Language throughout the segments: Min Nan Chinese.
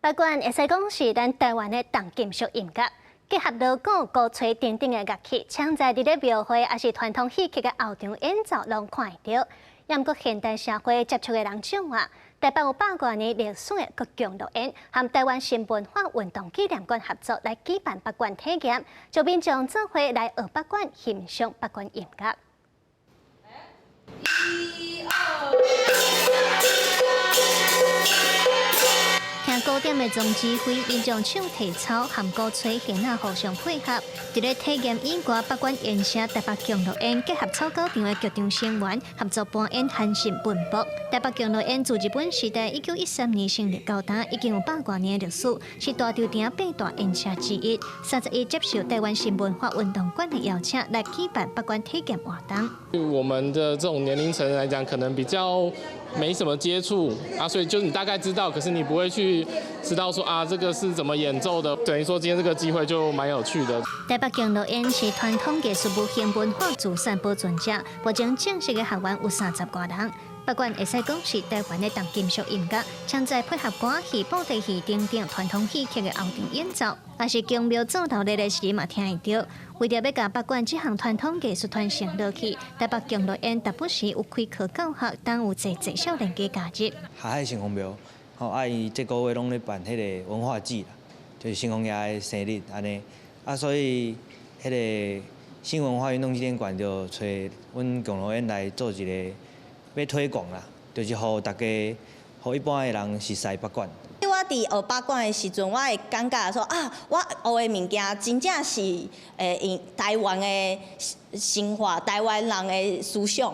拔管會使講是咱台灣的重金屬音樂，結合鑼鼓、鼓吹等等的樂器，常在佇咧廟會抑是傳統戲曲的後場演奏，攏看會著。毋過現代社會接觸的人少啊。台北有百外年歷史的國強樂園，和台灣新文化運動紀念館合作來舉辦拔管體驗，就民眾做伙來學拔管，欣賞拔管音樂。一二。聽鼓點的總指揮，民眾手提草和鼓吹弦仔互相配合，佇咧體驗以外，拔管演聲台北共樂園結合草狗場的劇場成員合作搬演韓信奔卜。台北共樂園自日本時代1913年成立到今，已經有百外年的歷史，是大稻埕八大演社之一。31接受台灣新文化運動館的邀請，來舉辦拔管體驗活動。我們的這種年齡層來講，可能比較沒什麼接觸啊，所以就是你大概知道，可是你不會去知道說啊，這個是怎麼演奏的。等於說今天這個機會就蠻有趣的。台北共樂園是傳統藝術無形文化資產保存者，目前正式的學員有三十外人。拔管會使講是台灣的重金屬音樂，常在配合歌戲、布袋戲等等傳統戲曲的後場演奏，抑是宮廟做頭日的時嘛聽會著。為著欲共拔管這項傳統藝術傳承落去，台北共樂園時不時有開課教學，等有濟濟少年家加入。霞海城隍廟，吼，啊伊這個月攏咧辦彼个文化節啦，就是城隍爺的生日按呢，啊所以彼个新文化運動紀念館就揣阮共樂園來做一个欲推廣啦，就是予大家，予一般的人熟似拔管。我佇學拔管的時陣，我會感覺說啊，我學的物件真正是會用台灣的生活，台灣人的思想，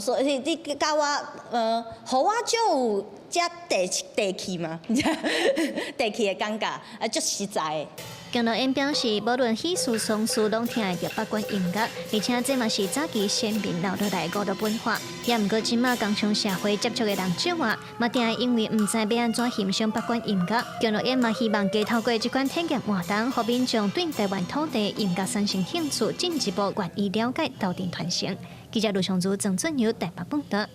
所以你佮我，予我足有遮地地氣嘛，地氣的感覺，啊，足實在的。共樂園表示，無論喜事喪事，攏聽會著拔管音樂，而且這嘛是早期先民留落來的娛樂文化。也毋過，這馬工商社會接觸的人少啊，嘛定會因為毋知欲按怎欣賞拔管音樂。共樂園嘛希望藉透過這款體驗活動，予民眾對台灣土地音樂產生興趣，進一步願意了解，鬥陣傳承。記者盧尚如、鄭俊友台北報道。